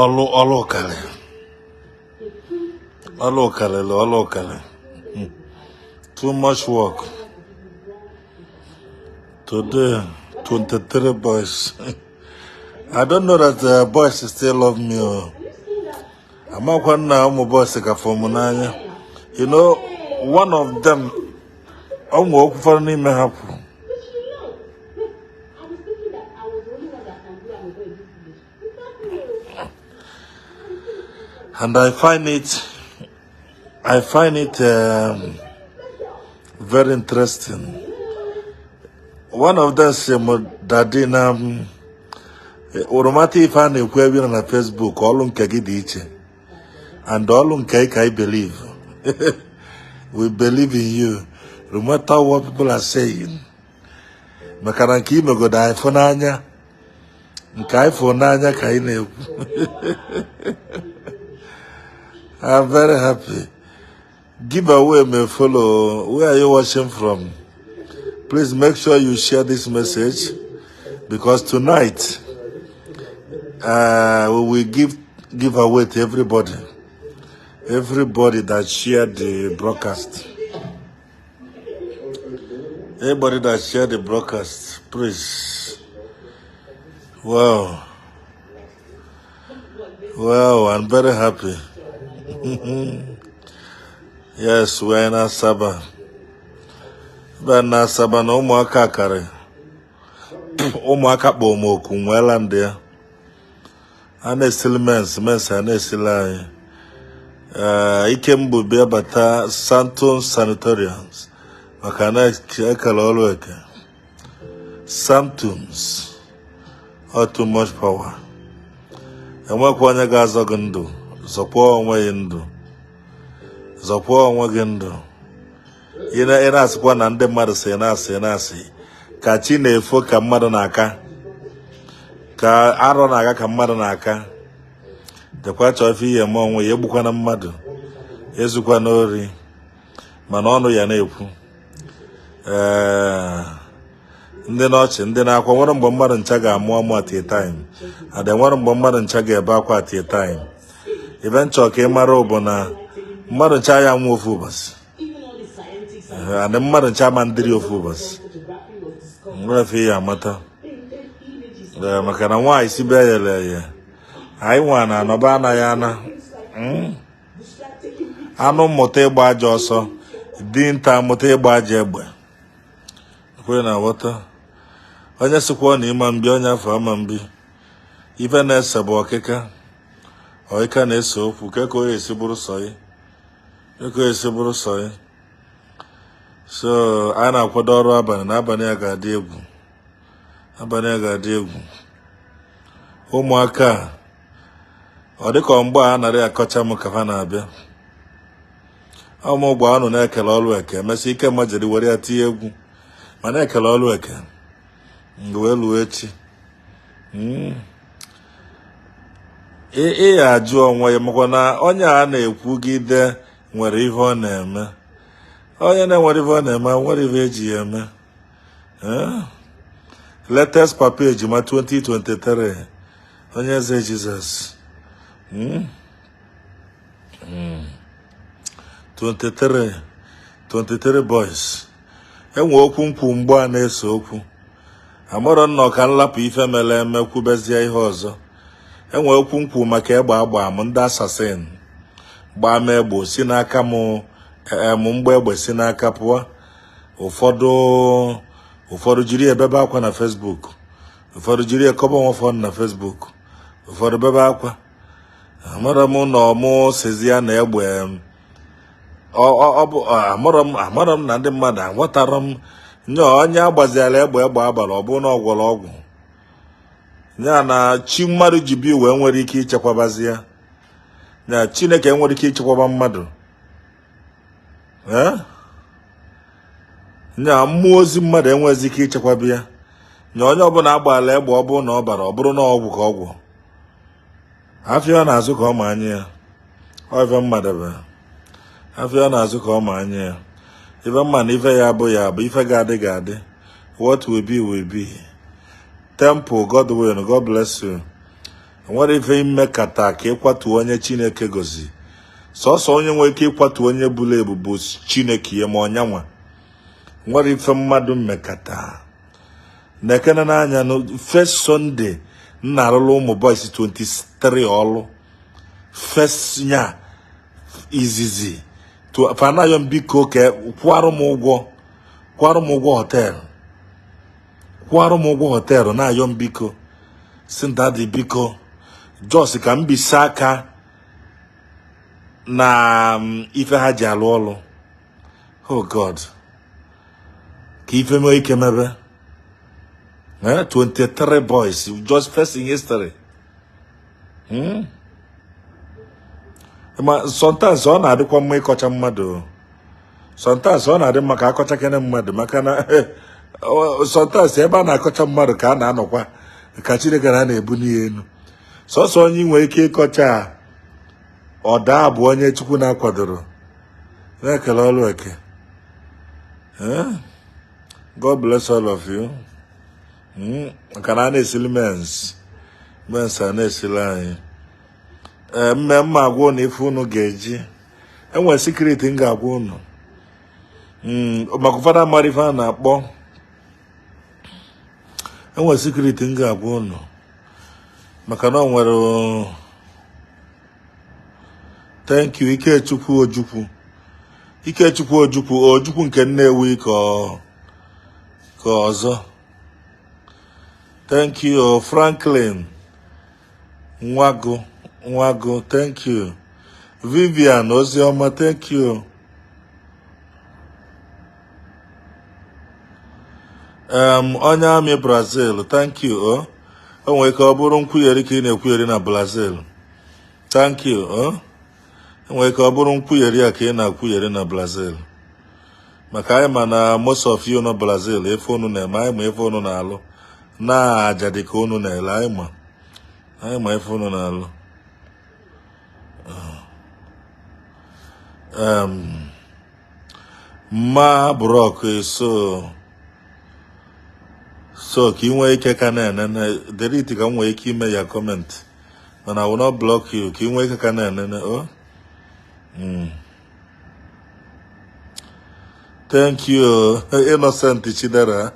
Ọlụ ọlụ karị. Ọlụ karịrị ọlụ karị. Too much work. Today, 23 boys. I don't know that the boys still love me. Oh. Amakwa na ụmụ boys ka fọ m n'anya. You know, one of them, ọ nwe okwu ụfọdụ n'ime ha kwuru. I was thinking that I was the only one that can do amebo in this village. It's not me. And I find it very interesting. One of them sị m, "Daddy, na m oromata ife a na-ekwu ebe ị nọ na Facebook, ọlụ nke gị dị iche and ọlụ nke ị ka I believe. We believe in you no matter what people are saying, maka na nke imegodo anyị fụ n'anya, nke anyị fụ n'anya ka anyị na-ekwu." I'm very happy. Give away my follow. Where are you watching from? Please make sure you share this message because tonight we will give away to everybody. Everybody that shared the broadcast. Everybody that shared the broadcast, please. Wow. Wow, I'm very happy. Yes, we're in Asaba. Ebe na Asaba na ụmụaka karị. Ụmụaka kpọọ m oku nweela ndị ya. A na-esili mens, mens a na-esili anyị. Ee, ike m bụ bịa bata Santon Sanatoriums maka na ekele ọrụ eke. Santons, all too much power. Enwekwa onye ga-azọ gị ndụ, zọkwa onwe gị ndụ. Zọkwa onwe gị ndụ. Ị na-asịkwa na ndị mmadụ si na-asị na-asị ka chi na-efo ka mmadụ na-aka, ka arọ na-aga ka mmadụ na-aka. Dịkwa chọọ ife ihe eme onwe ya, egbukwana mmadụ, ezukwana ori, mana ọnụ ya na-ekwu. Ee, ndị n'ọchị, ndị na-akwa, nwere mgbe mmadụ ncha ga-amụ amụ at a time, and nwere mgbe mmadụ ncha ga-ebe akwa at a time. Ibe nchọ ka ị mara bụ na mmadụ ncha ya nwụ ofu ụbọchị. Even all the scientists And mmadụ ncha ama ndịrị ofu ụbọchị. photography was discovered. Nwere ife ya amata. Painted images. Ee, maka na nwaanyị si be yele eye, anyị nwa na anọba anaghị ana. Start taking pictures. Anụ mmụta ịgba ajọ ọsọ, dinta mụta ịgba ajọ egbe. Kwe na ghọta, onye sịkwa na ịma mbi, onye afọ ama mbi. Ife na-ese bụ ọkịka, ọkịka na-ese okwu ke ka o esi bụrụ sọyị, ke ka o esi bụrụ sọyị. So a na-akwado ọrụ abalị, na abalị a ga-adị egwu, abalị a ga-adị egwu. Ụmụaka a, ọ dịka mgbe a narị akọcha m ka ha na-abịa ọmụ gba ọnụ na-ekele ọrụ eke, emesịa ike majiri were ya tinye egwu, ma na-ekele ọrụ eke mgbe wee luo echi. Ị ya ajụ onwe ya, makwa na onye a na-ekwugide nwere ihe ọ na-eme. Onye na-enwere ihe ọ na-eme, nwere ihe eji ya eme. Eh? Latest papa ejima 2023, onye eze Jizọs. 23, 23 boys. Enwe okwu nkwu mgbe a na-ese okwu, amarọ nnọọ ka nlapụ ife mere eme, kwubezie ihe ọzọ. Enwe okwu nkwu maka egbe agba m, ndị assassin gbaa m egbe si n'aka m, em mgbe egbe si n'aka pụọ. Ụfọdụ ụfọdụ jiri ebebe akwa na Facebook, ụfọdụ jiri ekọba onwe ụfọdụ na Facebook, ụfọdụ bebe akwa. Amarọ m na ọmụ sizi ya na egbe ọ bụ amarọ m na ndị mmadụ aghọtarọ m nye onye agbaziala egbe, egbe abalị, ọ bụ na ọ gwọrọ ọgwụ ya na chi mmadụ ji bi wee nwere ike ichekwabazi ya na Chineke nwere ike ichekwaba mmadụ. Ee, nya mmụọ ozi mmadụ enweghịzi ike ichekwaba ya. Nya onye ọbụla agbaala egbe, ọ bụrụ na ọ bara, ọ bụrụ na ọgwụ ka ọgwụ afịa ọ na-azụ ka ọ ma anya ya. Ọ ife mmadụ afịa ọ na-azụ ka ọ ma anya ya. Ife mma na ife ya abụ ya bụ ife ga-adị ga-adị. What will be will be. Temple Godwin, God bless you. Enwere ife imekata ka ịkwatu onye Chineke gozi. Sọsọ onye nwere ike ịkwatu onye buru ebu bụ Chineke ya ma ọnyanwa. Nwere ife mmadụ mmekata. Na-ekene n'anya na first Sunday m na-arụrụ ụmụ boys 23 ọlụ. First nya izizi. Fanayo m biko ka kwụarụ m ụgwọ. Kwụarụ m ụgwọ hotel. Kwụarụ m ụgwọ hotel na-ayọ m biko. Si daddy, biko, just ka m bisa aka na ife ha ji alụ ọlụ. Oh God, ka ife mee ike mebe. 23 boys, just first in history. Ma sometimes ọ na-adịkwa mma ịkọcha mmadụ. Sometimes ọ na-adị mma ka akọchakene mmadụ, maka na sometimes ebe a na-akọcha mmadụ ka a na-anọkwa ka Chineke na na-ebuli ya elu. Sọsọ onye nwere ike ịkọcha ọda bụ onye Chukwu na-akwadoro. Na-ekele ọrụ eke. God bless all of you. Maka na a na-esili mens mens, a na-esili anyị. Ee, mme mma agwa unu ife unu ga-eji enwere secret m ga-agwa unu. Maka ụfọdụ amara ife a na-akpọ enwere secret m ga-agwa unu, maka na ọ nwere. Thank you, Ikechukwu Ojukwu, Ikechukwu Ojukwu, Ojukwu nke Nnewi ka ọzọ. Thank you, Franklin Nwagu Nwagu, thank you. Vivian Ozioma, thank you. Onye amị Brazil, thank you. Oh, o nwere ike ọ bụrụ nkwugheri ka ị na-ekwugheri na Brazil. Thank you. Oh, o nwere ike ọ bụrụ nkwugheri a ka ị na-akwugheri na Brazil, maka anyị ma na most of you nọ Brazil, ife unu na-eme anyị ma, ife unu na-alụ na aja dị ka unu na-ele anyị ma, anyị ma ife unu na-alụ. Ma brọk so so ka ị nwee ike ka na-enene delete, ka m nwee ike ime ya comment, mana I will not block you, ka ị nwee ike ka na-enene o. Thank you, Innocent Chidera.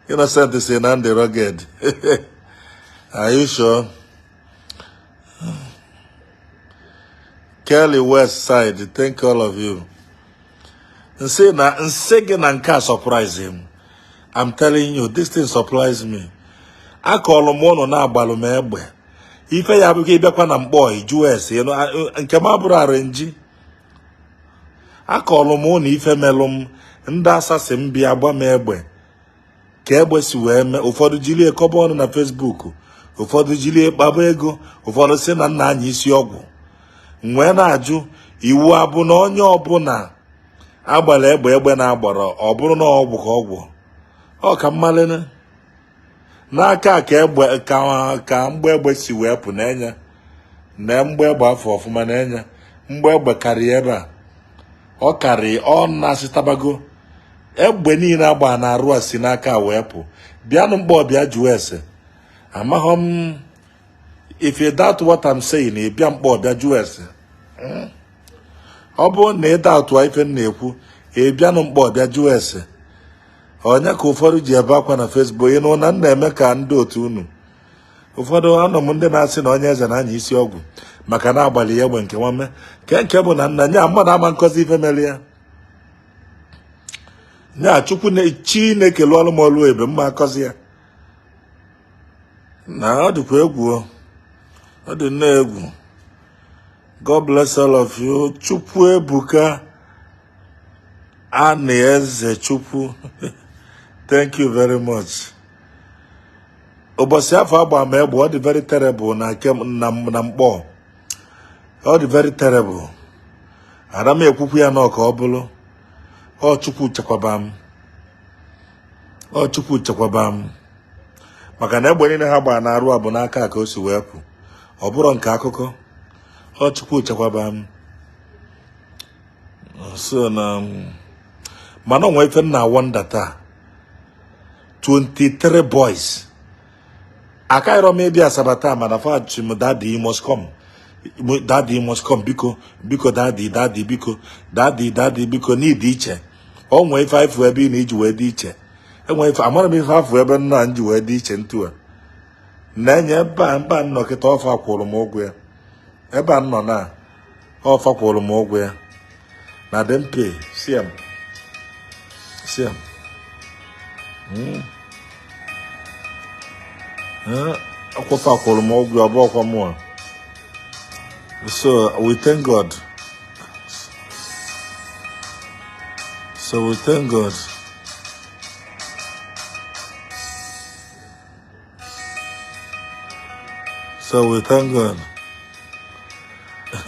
Innocent si na ndị rugged. Are you sure? Kelly West Side, thank all of you. Nsị na nsị gị na nke a surprise him. I'm telling you, this thing surprised me. Akọlụ m ụnụ na-agbalụ m egbe. Ife ya abụghị ịbịakwa na mkpọ iju ese nke m abụrụ arrange. Akọlụ m ụnụ ife melụ m, ndị asasị m bịa gba m egbe. Ka egbe si wee mee, ụfọdụ jiri ekọba ọnụ na Facebook, ụfọdụ jiri kpaba ego, ụfọdụ si na nna anyị isi ọgwụ. M wee na-ajụ, iwu abụ na onye ọbụla agbara egbe, egbe na-agbara, ọ bụrụ na ọgwụ ka ọgwụ ọ ka mmalịnụ n'aka ka egbe ka mgbe egbe si wee pụ n'enya na mgbe egbe afọ ọfụma n'enya mgbe egbe karịa ebe a ọ karị ọ na-asịtabago egbe niile agba na arụ a si n'aka wee pụ. Bịanụ mkpọ bịa jụọ ese. Amaghọ m if you doubt what I'm saying. Ị bịa mkpọ bịa jụọ ese. Ọ bụrụ na ị doubt ife m na-ekwu, ị bịanụ mkpọ bịa jụọ ese. Onye ka ụfọdụ ji ebe akwa na Facebook, ị nụ na m na-eme ka ndị otu unu. Ụfọdụ anọ m ndị na-asị na onye eze na-anya isi ọgwụ maka na agbalị ya egbe nke nwa mee ke nke bụ na nna nya mmadụ ama nkọzi ife mere ya nya Chukwu Chineke lụọlụ m ọlụ ebe mma akọzi ya na ọ dịkwa egwu o. Ọ dị nnọọ egwu. God bless all of you. Chukwu Ebuka Ani Eze Chukwu, thank you very much. Ụbọchị afọ agba m egbe, ọ dị very terrible na nke na mkpọ, ọ dị very terrible. Ana m ekwukwu ya nọ ka ọ bụrụ ọ Chukwu chekwaba m, ọ Chukwu chekwaba m, maka na egbe niile ha gbara na-arụ a bụ n'aka ka o si wee pụ, ọ bụrụ nke akụkọ. Ọ Chukwu chekwaba m. So na mana onwe ife m na wonder taa, 23 boys. Akaghịrọ m ịbịa Asaba taa, mana fachi m, "Daddy, you must come. Daddy, you must come. Biko, biko, daddy, daddy, biko, daddy, daddy, biko." N'ịdị iche, o nwee ife afụ ebe ị na-iji wee dị iche. Enwee ife amara m, ife afụ ebe nna m ji wee dị iche. Ntu a na-enye ebe a mba nnọ kịta, ọfa kwụrụ m ụgwọ ya. Ebe a nọ na ọfa kwụrụ m ụgwọ ya na dempe. Siam, siam. Akwụfa kwụrụ m ụgwọ, ọ bụ ọkwa mụa. So we thank God. So we thank God. So we thank God.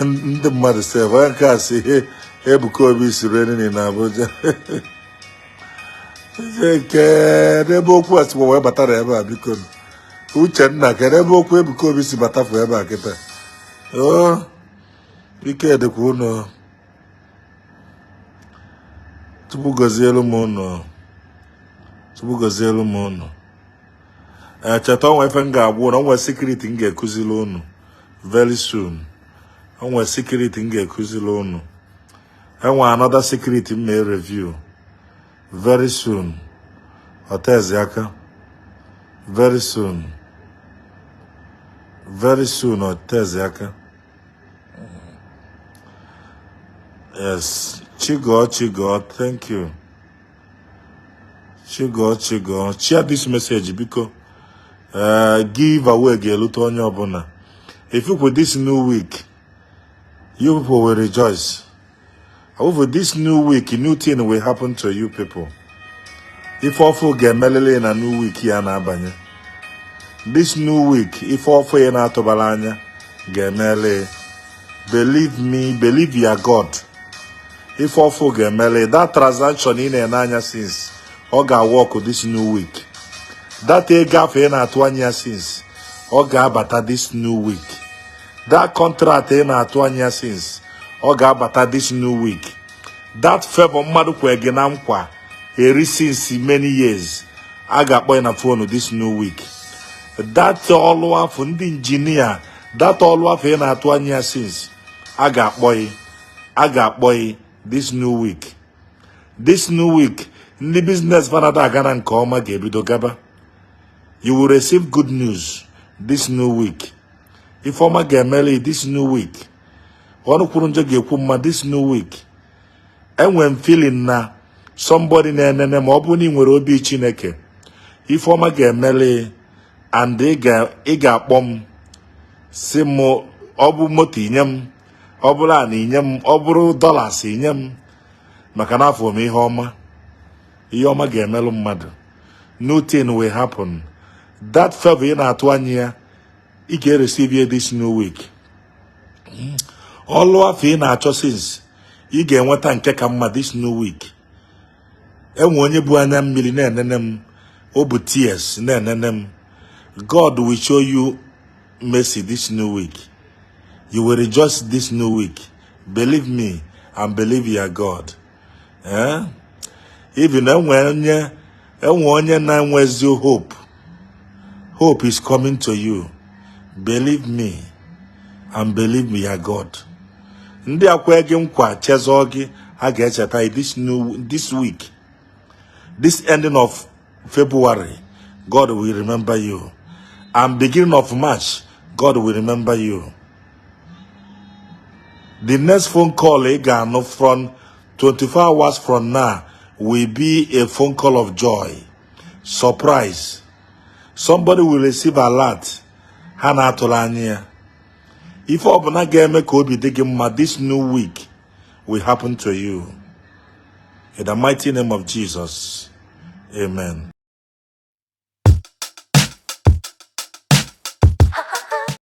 Ndị mmadụ sef, onye nke a si Ebuka Obi si reni na Abuja. Kedu ebe okwu a sikwa wee batara ebe a? Biko, Uchenna, kedu ebe okwu Ebuka Obi si batafu ebe a kịta? O ike dịkwa unu. Chukwu gọzielu m unu. Chukwu gọzielu m unu. Ee, cheta, onwe ife m ga-agwa unu, onwe secret m ga-ekuzili unu very soon. Onwe secret m ga-ekuzili unu. Enwe another secret m may review very soon. Otezi aka, very soon, very soon. Otezi aka. Yes, Chigo, Chigo, thank you. Chigo, Chigo, share this message, biko. Give away ga-elute onye ọbụla. If you put this new week, you people will rejoice. Over this new week, new thing will happen to you people. Ife ọfụ ga-emelele na new week ya na-abanye. This new week, ife ọfụ ya na-atụbara anya ga-emele. Believe me, believe your God. Ife ọfụ ga-emele. That transaction ị na-ene anya since, ọ ga-work this new week. That ego afọ ị na-atụ anya ya since, ọ ga-abata this new week. That contract ị na-atụ anya ya since, ọ ga-abata this new week. That favor mmadụ kwe gị na nkwa eri since many years, a ga-akpọ ya na phone this new week. That ọlụ afọ ndị injinia, that ọlụ afọ ị na-atụ anya ya since, a ga-akpọ ya, a ga-akpọ ya this new week. This new week, ndị business fanada agana nke ọma ga-ebido gaba. You will receive good news this new week. Ifeọma ga-emeli this new week. Ọnụ kwuru njọ ga-ekwu mma this new week. Enwe m feeling na somebody na-enene, ma ọ bụrụ na ị nwere obi Chineke, ifeọma ga-emeli, and ị ga-akpọ m si m, ọ bụ moto inye m, ọ bụrụ ana inye m, ọ bụrụ dollars inye m, maka na afọ m ihe ọma. Ihe ọma ga-emelụ mmadụ. Nothing will happen. That favor ị na-atụ anya ya, ị ga-receive ya this new week. Ọlụ afọ ị na-achọ since, ị ga-enweta nke ka mma this new week. Enwe onye bụ anya mmiri na-enene m, o bụ tears na-enene m. God will show you mercy this new week. You will rejoice this new week. Believe me and believe your God. Eh? Even enwe onye na-enwezi hope, hope is coming to you. Believe me and believe me your God. Ndị akwa gị nkwa chezọọ gị, ha ga-echeta this week, this ending of February. God will remember you, and beginning of March, God will remember you. The next phone call ị ga-anụ from 24 hours from now will be a phone call of joy, surprise. Somebody will receive alert ha na-atụrụ anya ya. Ife ọbụla ga-eme ka obi dị gị mma this new week will happen to you in the mighty name of Jesus. Amen.